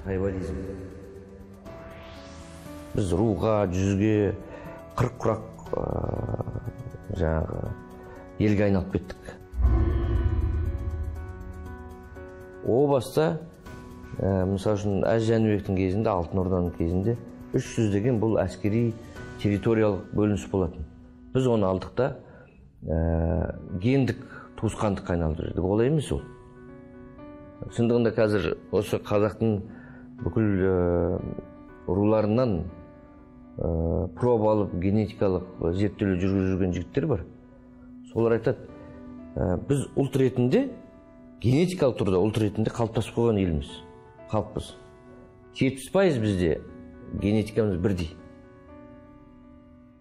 Трайбализм. Біз руға, жүзге, 40 құрақ жаңағы елге айналып кеттік. О баста, мысалы үшін, Әз Жәнібектің кезінде, Алтын Орданың кезінде 300 деген бұл әскери территориялық бөлініс болатын. Біз оны алдық та гендік туысқандыққа айналдырып жібердік. Олай емес ол. Шындығында қазір осы қазақтың бүкіл руларынан проба алып генетикалық зерттеулер жүргізіп жүрген жігіттер бар. Солар айтады, біз ұлт ретінде, генетикалық тұрғыда ұлт ретінде қалыптасып қойған елміз, халықпыз. 70% бізде генетикамыз бірдей.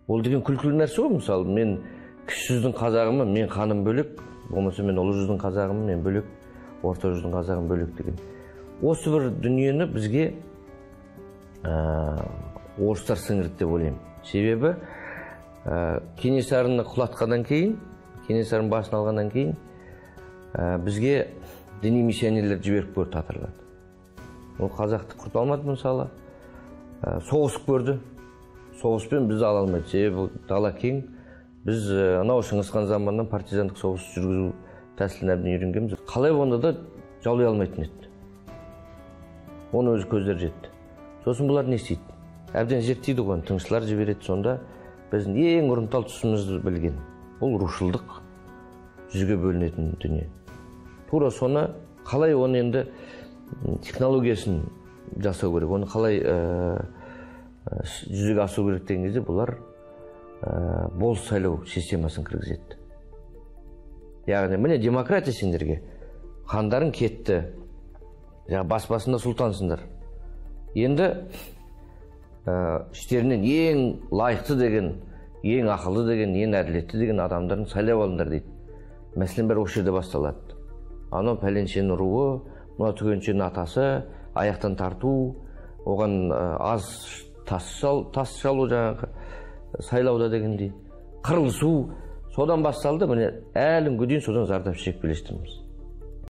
Ол деген күлкілі нәрсе ғой. Мысалы, мен кіші жүздің қазағымын, мен қаным бөлек, болмаса мен ұлы жүздің қазағымын, мен бөлек, орта жүздің қазағым бөлек деген. Осы бір дүниені бізге орыстар сіңірді деп ойлаймын. Себебі Кенесарыны құлатқаннан кейін, Кенесарының басын алғаннан кейін бізге діни миссионерлер жіберіп көрді татарларды. Ол қазақты құрта алмады мысалы. Соғысып көрді. Соғыспен бізді ала алмайды. Себебі дала кең. Біз анау Шыңғыс хан заманынан партизандық соғыс жүргізу тәсілін әбден үйренгенбіз. Қалай болғанда да жаулай алмайтын еді. Оны өзі көздері жетті. Сосын бұлар не істейді? Әбден зерттейді ғой, тыңшылар жібереді. Сонда біздің ең ұрымтал тұсымызды білген. Ол рушылдық, жүзге бөлінетін дүние. Тура соны қалай оны енді технологиясын жасау керек, оны қалай жүзеге асыру керек деген кезде бұлар болыс сайлау системасын кіргізеді. Яғни міне демократия сендерге, хандарың кетті, жаңа бас басында сұлтансыңдар. Енді іштерінен ең лайықты деген, ең ақылды деген, ең әділетті деген адамдарын сайлап алыңдар дейді. Мәселен, бәрі осы жерде басталады. Анау пәленшенің руы, мынау түгеншенің атасы, аяқтан тарту, оған аз тас шалу жаңағы сайлауда дегендей, қырылысу содан басталды. Міне әлі күнге дейін содан зардап шегіп келе жатырмыз.